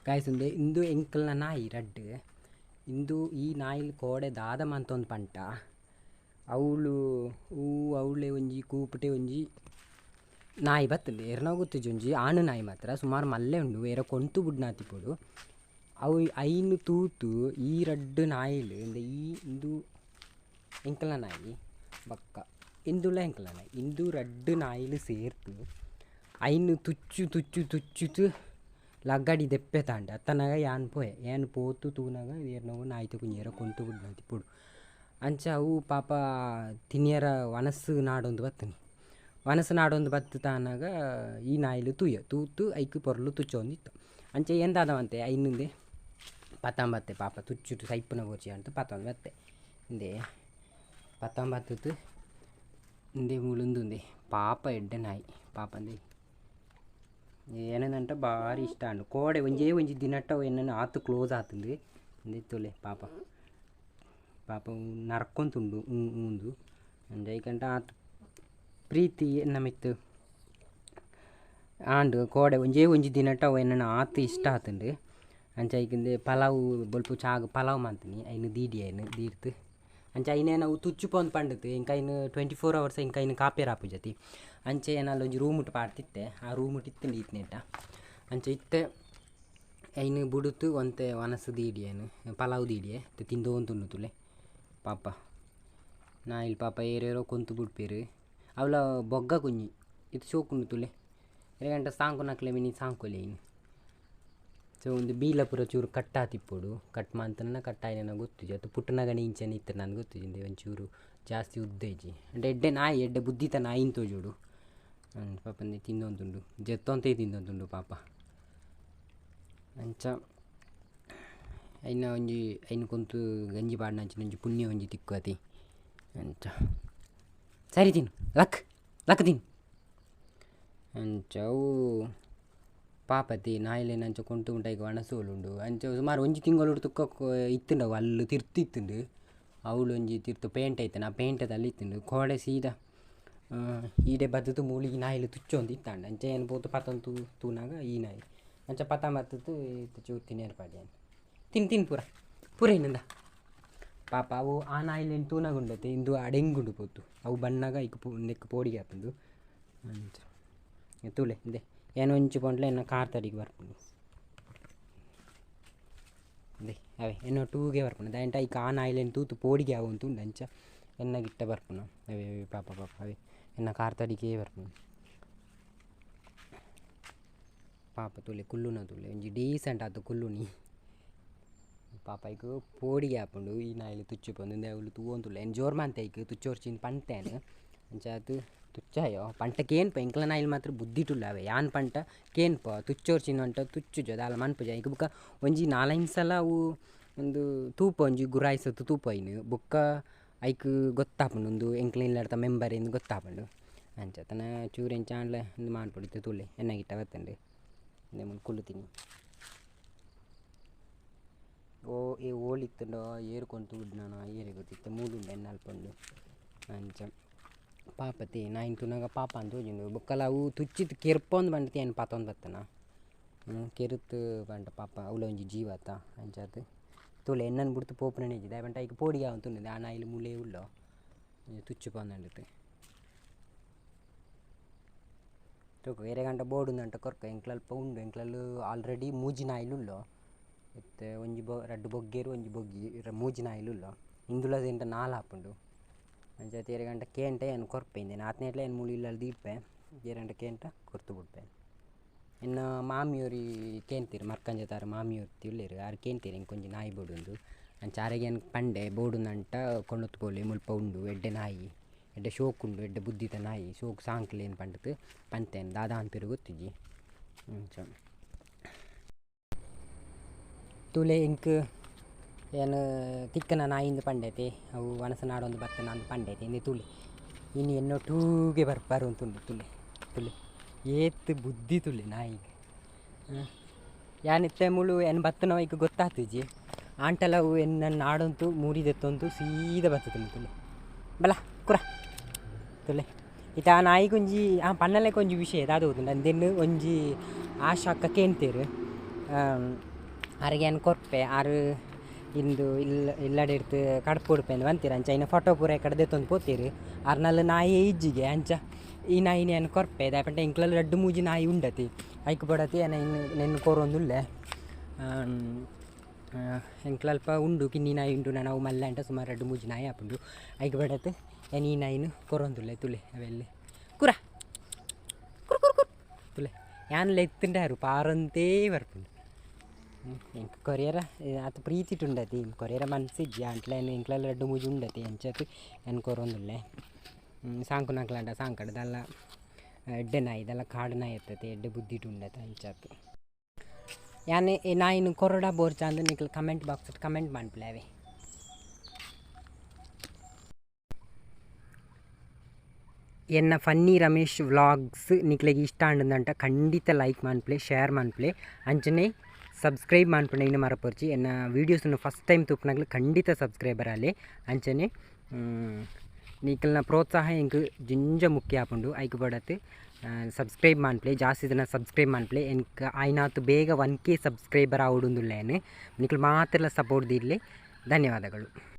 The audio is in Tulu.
ಗಾಯ್ಸ್ ಉಂದೆ ಇಂದು ಎಂಕಲ್ನ ನಾಯಿ ರಡ್ಡ್ ಇಂದು ಈ ನಾಯಿಲ್ ಕೋಡೆ ದಾದ ಮಂತೊಂದು ಪಂಟ ಅವ್ಲು ಊ ಅವ್ಲೆ ಒಂಜಿ ಕೂಪುಟೆ ಒಂಜಿ ನಾಯಿ ಬತ್ತುಂಡು ಏರ್ನ ಗೊತ್ತುಜಿ ಒಂಜಿ ಆಣು ನಾಯಿ ಮಾತ್ರ ಸುಮಾರು ಮಲ್ಲೆ ಉಂಡು ಏರ ಕೊಂತು ಬುಡ್ನಾತಿಪೊಡು ಅವು ಐನ್ ತೂತು ಈ ರಡ್ಡ್ ನಾಯಿಲು ಇಂದ ಈ ಇಂದು ಎಂಕಲ್ನ ನಾಯಿ ಬೊಕ್ಕ ಇಂದುಲ ಎಂಕಲ್ನ ನಾಯಿ ಇಂದು ರಡ್ಡ್ ನಾಯಿಲು ಸೇರ್ತು ಐನ್ ತುಚ್ಚು ತುಚ್ಚು ತುಚ್ಚುತು ಲಗ್ಗಡಿ ದೆಪ್ಪೆ ತಾಂಡ ಅತ್ತನಗ ಯಾನ್ ಪೋಯೆ ಯಾನ್ ಪೋತು ತೂನಗ ಏರ್ನವು ನಾಯಿ ತೂಕುಂಜಿ ಕೊಂತು ಬುಡ್ನಾತಿಪೊಡು ಅಂಚ ಅವು ಪಾಪ ತಿನಿಯರ ವನಸ್ಸು ನಾಡೊಂದು ಬತ್ತುನಿ ವನಸು ನಾಡೊಂದು ಬತ್ತು ತಾನಾಗ ಈ ನಾಯಿಲು ತೂಯ ತೂತು ಐಕ್ ಪೊರ್ಲು ತುಚ್ಚೊಂದಿತ್ತು ಅಂಚ ಏನ್ ದಾದವಂತೆ ಐನುಂದೆ ಪತ್ತೊಂಬತ್ತೆ ಪಾಪ ತುಚ್ಚುಟು ಸೈಪುನ ಬೋಚಿ ಅಂತ ಪತ್ತೊಂಬತ್ತೆ ಇಂದೆ ಪತ್ತೊಂಬತ್ತು ಇಂದೆ ಮುಳುಂದುಂದೆ ಪಾಪ ಎಡ್ಡೆ ನಾಯಿ ಪಾಪ ಅಂದೆ ಏನಂತ ಭಾರಿ ಇಷ್ಟ ಅಂಡು ಕೋಡೆ ಒಂಜೇ ಒಂಜಿ ದಿನಟ್ಟ ಎನ್ನನ್ನು ಆತು ಕ್ಲೋಸ್ ಆತುಂದು ಇಂದೆ ತೊಲೆ ಪಾಪ ಪಾಪ ನರ್ಕೊಂತುಂಡು ಉಂದು ಅಂಚ ಐಕಂಟ ಆತು ಪ್ರೀತಿ ಎನ್ನ ಮಿತ್ತು ಆಂಡ್ ಕೋಡೆ ಒಂಜೇ ಒಂಜಿ ದಿನಟ್ಟ ಅವು ಎನ್ನನ ಆತು ಇಷ್ಟ ಆತುಂಡು ಅಂಚ ಐಕಿಂದೆ ಪಲಾವು ಬೊಲ್ಪು ಚಾಗ್ ಪಲಾವು ಮಂತಿನಿ ಐನು ದೀಡಿ ಐನು ದೀಡ್ತು ಅಂಚ ಐನೇನ ಅವು ತುಚ್ಚು ಪೋಂದು ಪಂಡುತ್ತು ಎಂಕ ಐನು 24 ಅವರ್ಸ್ ಎಂಕ ಐನು ಕಾಪೇರ್ ಆಪುಜತಿ ಅಂಚ ಏನಾಲ್ ಒಂಜಿ ರೂಮುಟ್ ಪಾಡ್ತಿತ್ತೆ ಆ ರೂಮುಟ್ ಇತ್ತುಂಡು ಈತ್ನೇಟ ಅಂಚ ಇತ್ತೆ ಐನು ಬುಡುತು ಒಂತೆ ವನಸು ದೀಡಿ ಐನು ಪಲಾವು ದೀಡಿಯೆ ತಿಂದೋಂತುಂಡು ತುಲೆ ಪಾಪ ನಾಯಿಲ್ ಪಾಪ ಏರೇರೋ ಕೊಂತು ಬುಡ್ಪೇರು ಅವಲ ಬೊಗ್ಗ ಕುಂಜಿ ಇದು ಶೋಕುಂಡು ತುಲೆ ಎರೆ ಸಾಂಕುನಕ್ಲೆ ಮಿನಿ ಸಾಂಕೊಲೆ ಐನು ಸೊ ಒಂದು ಬೀಲ ಪೂರ ಚೂರು ಕಟ್ಟಾತಿಪ್ಪೊಡು ಕಟ್ ಮಂತನ ಕಟ್ಟಾಯಿನ ಗೊತ್ತುಜಿ ಅದು ಪುಟ್ಟನಗಣಿ ಇಂಚನೆ ಇತ್ತು ನನ್ಗೆ ಗೊತ್ತುಜಿ ಇಂದೆ ಒಂಚೂರು ಜಾಸ್ತಿ ಉದ್ದ ಇಜ್ಜಿ ಅಂಡ್ ಎಡ್ಡೆ ನಾಯಿ ಎಡ್ಡೆ ಬುದ್ಧಿತ ನಾಯಿನ್ ತೋಜೋಡು ಪಾಪ ತಿಂದೊಂದುಂಡು ಜೆತ್ತೊಂತೆ ತಿಂದೊಂದುಂಡು ಪಾಪ ಅಂಚ ಐನ ಒಂಜಿ ಐನ ಕೊಂತು ಗಂಜಿ ಪಾಡ್ನಂಚಿನ ಒಂಜಿ ಪುಣ್ಯ ಒಂಜಿ ತಿಕ್ಕು ಅಂಚ ಸರಿ ತಿನ್ನು ಲಕ್ ಲಕ್ ತಿನ್ನು ಅಂಚ ಅವು ಪಾಪತಿ ನಾಯಿಲೆನ್ ಅಂಚ ಕೊಂತು ಉಂಟು ವನಸೋಲು ಉಂಡು ಅಂಚ ಸುಮಾರು ಒಂಜಿ ತಿಂಗಳು ತುಕ್ಕ ಇತ್ತುಂಡು ಅವು ಅಲ್ಲು ತಿರ್ತು ಇತ್ತುಂಡು ಅವ್ಲು ಒಂಜಿ ತಿರ್ತು ಪೇಂಟ್ ಐತನ ಆ ಪೇಂಟದ ಅಲ್ಲಿ ಇತ್ತುಂಡು ಕೋಡೆ ಸೀದಾ ಈಡೆ ಬತ್ತುದು ಮೂಲಿ ಈ ನಾಯಿಲು ತುಚ್ಚೊಂದು ಇತ್ತಾಂಡ ಅಂಚ ಏನು ಪೋತು ಪತ್ತೊಂದು ತೂನಾಗ ಈ ನಾಯಿ ಅಂಚ ಪತ್ತ ಮತ್ತದು ಚೂರು ತಿನ್ಯರ ಪಾಡ್ಯಾನ ತಿನ್ ತಿನ್ ಪೂರ ಪೂರ ಇನ್ನಂದ ಪಾಪ ಅವು ಆ ನಾಯಿಲೆನ್ ತೂನಗುಂಡತೆ ಇಂದು ಅಡೆಂಗುಂಡು ಪೋತು ಅವು ಬಣ್ಣಗ ಇಕ್ ಪೂ ನೆಕ್ ಪೋಡಿಗೆ ಆಪುಂಡು ಅಂಚ ತೂಲೆ ಇಂದೆ ಏನು ಒಂಚು ಪಂಡ್ಲೆ ಎನ್ನ ಕಾರ್ ತಡಿಗೆ ಬರ್ಪುಂಡು ಇಂದೆ ಅವೇ ಎನ್ನ ಟೂಗೆ ಬರ್ಪುಂಡು ದಾಯೆಂಟ ಐಕ್ ಆ ನಾಯಿಲೆನ್ ತೂತು ಪೋಡಿಗೆ ಆವೊಂತುಂಡು ಅಂಚ ಎನ್ನ ಗಿಟ್ಟ ಬರ್ಪುನ ಅವೇ ಅವೇ ಪಾಪ ಪಾಪ ಅವೇ ಎನ್ನ ಕಾರ್ ತಡಿಗೆ ಬರ್ಪುಂಡು ಪಾಪ ತೂಲೆ ಕುಲ್ಲುನ ತೂಲೆ ಒಂಜಿ ಡೀಸೆಂಟ್ ಆತು ಕುಲ್ಲುನಿ ಪಾಪ ಐಕ್ ಪೋಡಿಗೆ ಆಪುಂಡು ಈ ನಾಯಿಲು ತುಚ್ಚು ಪಂದು ಇಂದೆ ಅವ್ಲು ತೂವೊಂದುಲ್ಲ ಎನ್ ಜೋರ್ ಮಾಂತೆ ಐಕ್ ತುಚ್ಚೋರ್ಚಿನ್ ಪಂತೇನು ಅಂಚ ಆತು ತುಚ್ಚಾಯೋ ಪಂಟ ಕೇನ್ಪ ಎಂಕ್ಲ ನಾಯಿಲು ಮಾತ್ರ ಬುದ್ಧಿಟುಲ್ಲ ಅವೆ ಯಾನ್ ಪಂಟ ಕೇನ್ಪ ತುಚ್ಚೋರ್ಚಿನ್ ಅಂಟ ತುಚ್ಚುಜ ದಾಲ ಮನ್ಪುಜ ಐಕ್ ಬುಕ್ಕ ಒಂಜಿ ನಾಲೈನ್ ಸಲ ಅವು ಒಂದು ತೂಪ ಒಂಜಿ ಗುರಾಯಿಸತ್ತು ತೂಪ ಐನು ಬೊಕ್ಕ ಐಕ್ ಗೊತ್ತಾಪುಂಡು ಉಂದು ಎಂಕ್ಲ ಇಲ್ಲಡ್ತ ಮೆಂಬರ್ ಇಂದು ಗೊತ್ತಾಪುಂಡು ಅಂಚ ತನ ಚೂರು ಎಂಚ ಆಂಡ್ಲ ಉಂದು ಮಾನ್ಪೊಡು ಇತ್ತೆ ತೂಲೆ ಎನ್ನ ಗಿಟ್ಟ ಬತ್ತುಂಡು ಇಂದೆ ಮೂಲು ಕುಲ್ಲುತೀನಿ ಓ ಏ ಓಲು ಇತ್ತುಂಡೋ ಏರ್ ಕೊಂತು ಬುಡ್ನಾನ ಏರೆ ಗೊತ್ತಿತ್ತೆ ಮೂಲುಂಡು ಎನ್ನ ಅಲ್ಪ ಉಂಡು ಅಂಚ ಪಾಪತಿ ನಾಯಿನ್ ತೂನಗ ಪಾಪ ಅಂದ್ ತೋಜುಂಡು ಬೊಕ್ಕಲ ಅವು ತುಚ್ಚಿದ್ ಕೆರ್ಪೊಂದು ಪಂಡ್ದ್ ಯಾನ್ ಪತೊಂದು ಬತ್ತನ ಕೆರುತ್ ಪಂಡ ಪಾಪ ಅವ್ಲ ಒಂಜಿ ಜೀವ ಅತ್ತ ಅಂಚಾದ್ ತೂಲೆ ಎನ್ನನ್ ಬುಡ್ದು ಪೋಪುನನೆ ಇಜ್ಜಿ ದಾಯೆ ಪಂಡ ಐಕ್ ಪೋಡಿಗೆ ಆವೊಂದುಂಡು ಆ ನಾಯಿಲು ಮೂಲೇ ಉಲ್ಲೋ ತುಚ್ಚು ಪೋಂದುಂಡು ತೂಕ ಏರೆಗಂಟ ಬೋಡುಂದಂಟ ಕೊರ್ಕ ಎಂಕ್ಲಲ್ಪ ಉಂಡು ಎಂಕ್ಲಲ್ ಆಲ್ರೆಡಿ ಮೂಜಿ ನಾಯಿಲು ಉಲ್ಲೋ ಇತ್ತೆ ಒಂಜಿ ಬೊ ರಡ್ಡ್ ಬೊಗ್ಗೇರು ಒಂಜಿ ಬೊಗ್ಗಿ ಮೂಜಿ ನಾಯಿಲು ಉಲ್ಲೋ ಇಂದುಲ ಎಂಟ ನಾಲ್ ಆಪುಂಡು ಅಂಚ ಏರೆಗಂಟ ಕೇಂಟ ಯಾನ್ ಕೊರ್ಪೆ ಇಂದೆನ್ ಆತ್ನೇಟ್ಲ ಯಾನ್ ಮೂಲು ಇಲ್ಲಲ್ ದೀಡ್ಪೆ ಏರಂಡ ಕೇಂಟ ಕೊರ್ತು ಬುಡ್ಪೆ ಎನ್ನ ಮಾಮಿಯೊರಿ ಕೇಂತೆರ್ ಮರ್ಕಂಜತಾರ್ ಮಾಮಿಯೊರ್ತಿ ಉಲ್ಲೆರ್ ಆರ್ ಕೇಂತೆರ್ ಎಂಕೊಂಜಿ ನಾಯಿ ಬೋಡುಂದು ಅಂಚ ಆರೆಗ್ ಯಾನ್ ಪಂಡೆ ಬೋಡುಂದಂಟ ಕೊಂಡೊತ್ತು ಪೋಲೆ ಮುಲ್ಪ ಉಂಡು ಎಡ್ಡೆ ನಾಯಿ ಎಡ್ಡೆ ಶೋಕುಂಡು ಎಡ್ಡೆ ಬುದ್ಧಿತ ನಾಯಿ ಶೋಕು ಸಾಂಕ್ಲೇನ್ ಪಂಡುದು ಪಂತೇನ್ ದಾದ ಅನ್ಪೆರ್ ಗೊತ್ತಿಜ್ಜಿ ಅಂಚ ತೂಲೆ ಎಂಕ್ ಯಾನ್ ತಿಕ್ಕನ ನಾಯಿಂದು ಪಂಡೈತೆ ಅವು ವನಸ ನಾಡೊಂದು ಬತ್ತನ ಅಂದ್ ಪಂಡೈತೆ ಇಂದೆ ತೂಲೆ ಇನಿ ಎನ್ನೊಟ್ಟೂಗೆ ಬರುಂತುಂಡು ತೂಲೆ ತೂಲೆ ಏತ್ ಬುದ್ಧಿ ತುಲೆ ನಾಯಿಗ್ ಯಾನ್ ಇತ್ತೆ ಮೂಲು ಎನ್ ಬತ್ತನ ಐಕ್ ಗೊತ್ತಾತಿಜಿ ಆಂಟಲ ಅವು ಎನ್ನ ನಾಡೊಂತು ಮೂರಿ ದೆತ್ತೊಂತು ಸೀದ ಬತ್ತುಂಡು ತೂಲೆ ಬಲ ಕುರ ತೂಲೆ ಇತ್ತೆ ಆ ನಾಯಿಗೊಂಜಿ ಆ ಪನ್ನಲೆಕ ಒಂಜಿ ವಿಷಯ ದಾದ ಗೊತ್ತುಂಡ ಅಂದೆನ್ ಒಂಜಿ ಆಶಾಕ್ಕ ಕೇಂತೇರು. ಆರೆಗ್ ಯಾನ್ ಕೊರ್ಪೆ ಆರ್ ಇಂದು ಇಲ್ಲ ಇಲ್ಲಡೆಡ್ದು ಕಡ್ಪುಡ್ಪೆಂದ್ ಪಂತೆರ್ ಅಂಚ ಐನ ಫೋಟೋ ಪೂರ ಎಕ್ಕಡ ದೆತ್ತೊಂದು ಪೋತೆರ್ ಆರ್ನಲ್ ನಾಯಿ ಇಜ್ಜಿಗೆ ಅಂಚ ಈ ನಾಯಿನ್ ಯಾನ್ ಕೊರ್ಪೆ ದಾಯೆ ಪಂಡ ಎಂಕ್ಲಲ್ ರಡ್ಡ್ ಮೂಜಿ ನಾಯಿ ಉಂಡತೆ ಐಕ್ ಬೋಡಾದ್ ಯಾನ್ ನೆನ್ ಕೊರೊಂದುಲ್ಲೆ. ಎಂಕ್ಲಲ್ಪ ಉಂಡು ಕಿನ್ನಿ ನಾಯಿ ಉಂಡು ನನ ಅವು ಮಲ್ಲೆ ಅಂಡ ಸುಮಾರು ರಡ್ಡ್ ಮೂಜಿ ನಾಯಿ ಆಪುಂಡು ಐಕ್ ಬೋಡಾದ್ ಯಾನ್ ಈ ನಾಯಿನ್ ಕೊರೊಂದುಲ್ಲೆ ತೂಲೆ ಅವೆಲ್ಲೆ ಕುರ ಕುರು ಕುರು ಕುರು ತೂಲೆ ಯಾನ್ ಲೆತ್ತುಂಡ ಪಾರೊಂತೇ ಬರ್ಪುಂಡು. ಎಂಕ್ ಕೊರಿಯರ ಆತ್ ಪ್ರೀತಿಟ್ ಉಂಡತಿ ಕೊರಿಯರ ಮನಸ್ಸಿಜ್ಜಿ ಅಂಟ್ಲ ಎಂಕ್ಲಲ್ ರಡ್ಡ್ ಮೂಜಿ ಉಂಡತಿ ಅಂಚಾತ್ ಯಾನ್ ಕೊರೊಂದುಲ್ಲೆ. ಸಾಂಕುನಕ್ಲಾಂಡ ಸಾಂಕಡ್ ದಾಲ ಎಡ್ಡೆ ನಾಯಿ ದಾಲ ಕಾಡು ನಾಯಿ ಅತ್ತತೆ ಎಡ್ಡೆ ಬುದ್ಧಿಟ್ ಉಂಡತೆ ಅಂಚಾತ್. ಯಾನ್ ಈ ನಾಯಿನ್ ಕೊರೊಡ ಬೋರ್ಚ ಅಂದ್ ನಿಕುಲು ಕಮೆಂಟ್ ಬಾಕ್ಸ್ ಕಮೆಂಟ್ ಮನ್ಪುಲೆ ಅವೆ. ಎನ್ನ ಫನ್ನಿ ರಮೇಶ್ ವ್ಲಾಗ್ಸ್ ನಿಕ್ಲೆಗ್ ಇಷ್ಟ ಆಂಡಂಟ ಖಂಡಿತ ಲೈಕ್ ಮನ್ಪುಲೆ, ಶೇರ್ ಮನ್ಪುಲೆ, ಅಂಚನೆ ಸಬ್ಸ್ಕ್ರೈಬ್ ಮನ್ಪುನ ಮರಪೊರ್ಚಿ. ಎನ್ನ ವೀಡಿಯೋಸ್ ಫಸ್ಟ್ ಟೈಮ್ ತೂಪುನಕ್ಲು ಖಂಡಿತ ಸಬ್ಸ್ಕ್ರೈಬರ್ ಆಲೆ. ಅಂಚನೆ ನಿಕಲ್ನ ಪ್ರೋತ್ಸಾಹ ಎಂಕ್ ಜಿಂಜ ಮುಖ್ಯ ಆಪುಂಡು. ಐಕ್ ಬೋಡಾತ್ ಸಬ್ಸ್ಕ್ರೈಬ್ ಮನ್ಪುಲೆ, ಜಾಸ್ತಿ ಜನ ಸಬ್ಸ್ಕ್ರೈಬ್ ಮನ್ಪುಲೆ. ಎಂಕ್ ಆಯ್ನಾತ್ ಬೇಗ 1K ಸಬ್ಸ್ಕ್ರೈಬರ್ ಆವೊಡುಂದುಲ್ಲೆ ಯಾನ್. ನಿಕುಲು ಮಾತೆರ್ಲ ಸಪೋರ್ಟ್ ದೀಲೆ. ಧನ್ಯವಾದಗಳು.